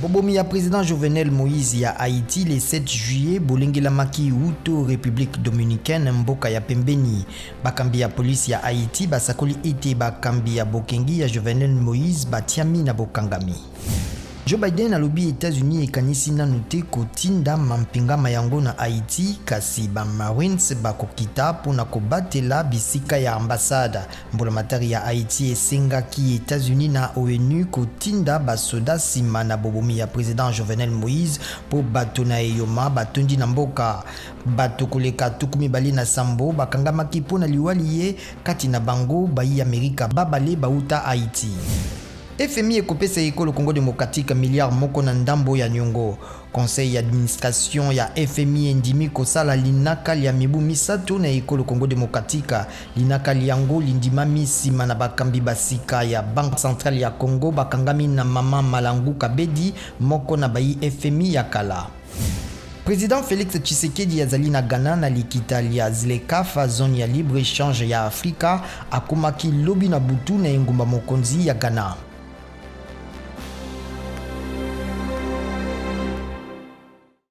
Bobomi ya president Jovenel Moïse ya Haïti le 7 juillet bolengelamaki wuto Republique dominicaine, mboka ya pembeni. Bakambi ya polisi ya Haïti basakoli ete bakambi ya bokengi ya Jovenel Moïse batiami na bokangami. Joe Biden alobi Etats-Unis ekanisi nanu te kotinda mampinga ma yango na Haïti, kasi ba Marines bakokita mpo na kobatela bisika ya ambassade. Mbulamatari ya Haïti esengaki Etats-Unis na ONU kotinda basoda nsima na bobomi ya president Jovenel Moïse mpo bato na eyoma batondi na mboka. Bato koleka 27 bakangamaki mpo na liwa liye, kati na bango bayi Amerika babale bawuta Haïti. FMI ekopesa ekolo Congo democratique milliard moko na ndambo ya niongo. Conseil ya administration ya FMI endimi kosala linaka lya mibu misato na ekolo Congo democratique. Linaka lyango lindimami nsima na bakambi ba sika ya Banque centrale ya Congo bakangami na mama Malangu Kabedi, moko na bayi FMI ya kala. President Felix Tshisekedi azali na Ghana na likita lya ZLECAf, zone ya libre-echange ya Afrika. Akomaki lobi na butu na engumba mokonzi ya Ghana.